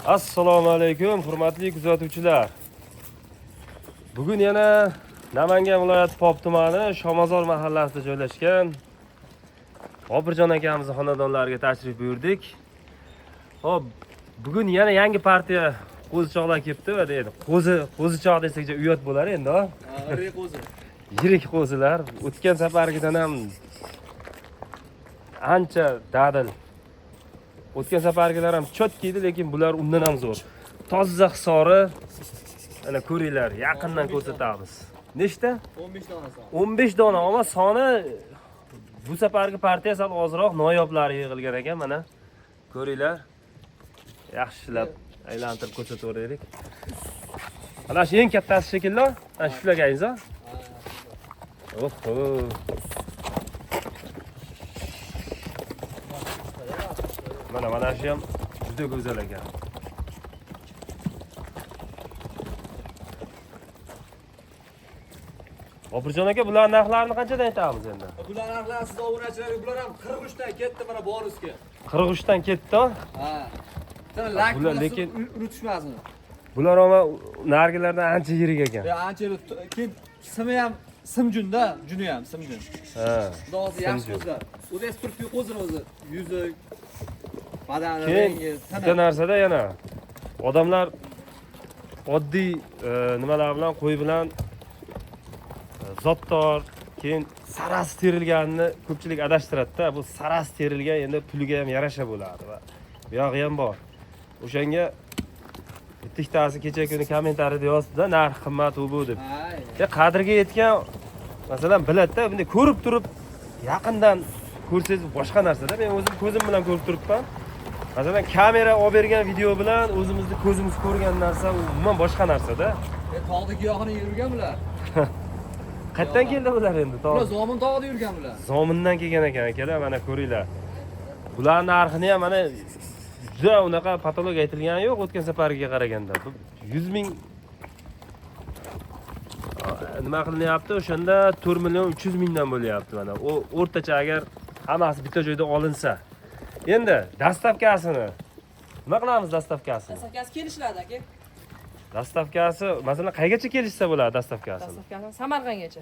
Assalomu alaykum, hurmatli kuzatuvchilar. Bugun yana Namangan viloyati Pop tumani Shomozor mahallasida joylashgan Bobirjon akamizni xonadonlariga tashrif buyurdik. Xo'p, bugun yana yangi partiya qo'zichoqlar kelibdi va deydi. Qo'zi, qo'zichoq desak uyat bo'lar endi, ha? Yirik qo'zi. Yirik qo'zilar. O'tgan safargidan ham ancha dadil. O'tgan safargilar ham чётко edi, lekin bular undan ham zo'r. Toza hisori. Mana ko'ringlar, yaqindan ko'rsatamiz. Nechta? 15 donasi. 15 dona, ammo soni bu safargi partiya sal ozroq, noyoblari yig'ilgan ekan, mana. Ko'ringlar. Yaxshilab aylantirib ko'rsataveraylik. Mana shu eng kattasi shekilli, mana shu shularga. Oho. Mana shu ham juda go'zal ekan. Bobirjon aka, bular narxlarini qanchadan aytamiz endi? Bular narxlari siz obunachilarga, bular ham 43 dan ketdi mana Borusga. 43 dan ketdi. Ha. Sana lak Bular lekin- unutishmasin. Bular ama narigilardan ancha yirik ekan. Ya ancha keyin simi ham simjunda, juni ham simjun. Ha. Xudo o'zi yaxshi Simjun. qo'zilar. O'zi esi turibdi qo'zini o'zi yuzi, badani, Keyin rengi, bitta tini. narsada yana odamlar oddiy nimalar bilan, qo'y bilan zotdor, keyin sarasi terilganini ko'pchilik adashtiradi-da. Bu sarasi terilgan endi puliga ham yarasha bo'ladi va bu yog'i ham bor. O'shanga bittasi kecha kuni kommentariyada yozdi-da, narx qimmat u bu deb. Hay. Ya qadriga yetgan masalan biladi-da, bunday ko'rib turib yaqindan ko'rsangiz boshqa narsada. Men o'zim ko'zim bilan ko'rib turibman. Masalan, kamera olib bergan video bilan o'zimizni ko'zimiz ko'rgan narsa u umuman boshqa narsada. Tog'da giyohini yurgan bular. Qayerdan keldi bular endi? Bular Tog' Zomin tog'ida yurgan bular. Zomindan kelgan ekan akalar, mana ko'ringlar. Bular narxini ham mana juda unaqa patolog aytilgani yo'q o'tgan safargiga qaraganda. Bu 100 ming nima qilinyapti? O'shanda 4 million 300 mingdan bo'lyapti mana. O o'rtacha agar hammasi bitta joyda olinsa. Endi dastavkasini nima qilamiz dastavkasini? Dastavkasi kelishiladi aka. Dastavkasi masalan qaygacha kelishsa bo'ladi dastavkasini? Dastavkasi Samarqandgacha.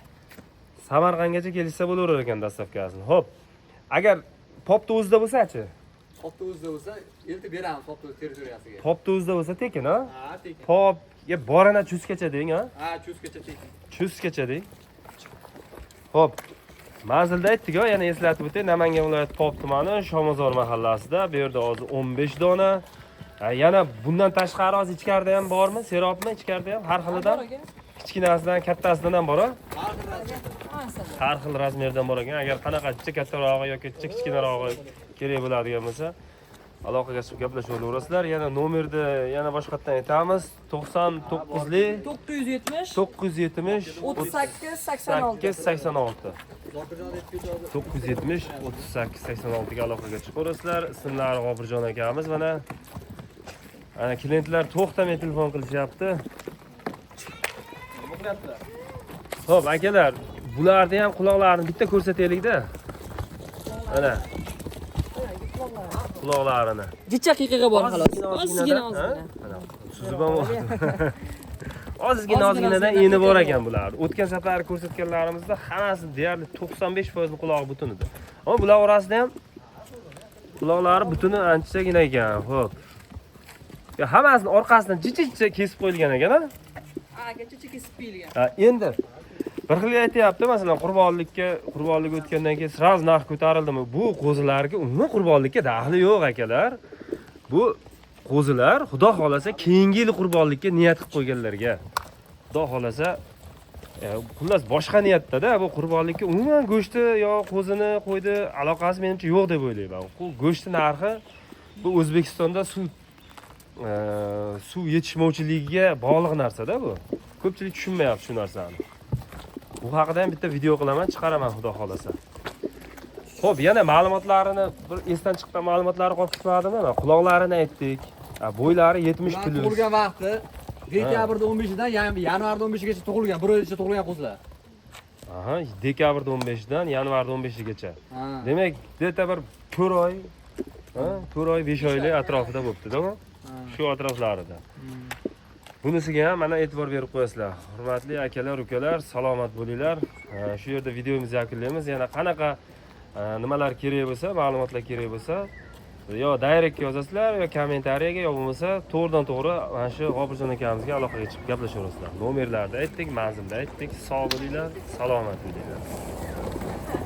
Samarqandgacha kelishsa bo'laverar ekan dastavkasini. Xo'p. Agar Popni o'zida bo'lsa-chi? Popni o'zida bo'lsa, eltib beramiz Popni o'z territoriyasiga. Popni o'zida bo'lsa tekin, ha? Ha, tekin. Popga borana Chustgacha deng, ha? Ha, Chustgacha tekin. Chustgacha deng. Xo'p. Manzilda aytdik-ku, yana eslatib o'tay, Namangan viloyati Pop tumani Shomozor mahallasida. Bu yerda hozir 15 dona. Ha, yana bundan tashqari hozir ichkarida ham bormi? Serobmi ichkarida ham? Har xilidan? Bor aka. Kichkinasidan, kattasidan ham bor, ha? Har xil razmerda. Hammasidan bor. Har xil razmerdan bor ekan. Agar qanaqa jicha kattarog'i yoki jicha kichkinarog'i kerak bo'ladigan bo'lsa, aloqaga chiqib gaplashaverasizlar. Yana nomerni yana boshqatdan aytamiz. 99lik 970 970 38 86. 38 86. Zokirjon deb ketadi. 970 38 86 ga aloqaga chiqaverasizlar. Ismlari G'obirjon akamiz mana. Ana klientlar to'xtamay telefon qilishyapti. Nima qilyaptilar? Xo'p, akalar, bularni ham quloqlarini bitta ko'rsataylik-da. Mana quloqlarini. Jicha qiyg'ig'i bor xolos. Ozgina, Ozgina ha? ozgina. Mana suzib ham oldi. Ozgina Ozgina ozginadan ozgina eni bor qiyg'ig'i ekan bular. O'tgan safar ko'rsatganlarimizda hammasi deyarli 95% qulog'i butun edi. Ammo bular orasida ham quloqlari butuni anchagina ekan. Xo'p. Ya hammasini orqasidan jicha-jicha kesib qo'yilgan ekan, ha? Ha, aka jicha kesib qo'yilgan. Ha, endi bir xil aytyapti, masalan, qurbonlik o'tgandan keyin sразу narx ko'tarildimi? Bu qo'zilarga umuman qurbonlikka daxli yo'q akalar. Bu qo'zilar xudo xolasa keyingi yil qurbonlikka niyat qilib qo'yganlarga. Xudo xolasa, xullas boshqa niyatda-da, bu qurbonlikka umuman go'shti yo qo'zini qo'ydi aloqasi menimcha yo'q deb o'ylayman. Bu go'shti narxi bu O'zbekistonda suv yetishmovchiligiga bog'liq narsada bu. Ko'pchilik tushunmayapti shu narsani. Bu haqida ham bitta video qilaman, chiqaraman xudo xolasa. Xo'p, yana ma'lumotlarini bir esdan chiqqan ma'lumotlari qolib ketmadimi? Mana quloqlarini aytdik. Ha, bo'ylari 70 Bular plus. tug'ilgan vaqti dekabrda 15idan yanvarda 15gacha tug'ilgan, bir oy ichida tug'ilgan qo'zilar. Aha, dekabrda 15dan yanvarda 15gacha. Ha. Demak, где-то bir 4 oy, Ha, 4 oy, 5 oylik atrofida bo'libdi-da bu. Shu atroflarida. Bunisiga ham mana e'tibor berib qo'yasizlar. Hurmatli akalar, ukalar, salomat bo'linglar. Shu yerda videomizni yakunlaymiz. Yana qanaqa nimalar kerak bo'lsa, ma'lumotlar kerak bo'lsa, yo directga yozasizlar, yo kommentariyaga, yo bo'lmasa to'g'ridan to'g'ri mana shu G'obirjon akamizga aloqaga chiqib gaplashaverasizlar. Nomerlarni aytdik, manzilni aytdik. Sog' bo'linglar, salomat bo'linglar.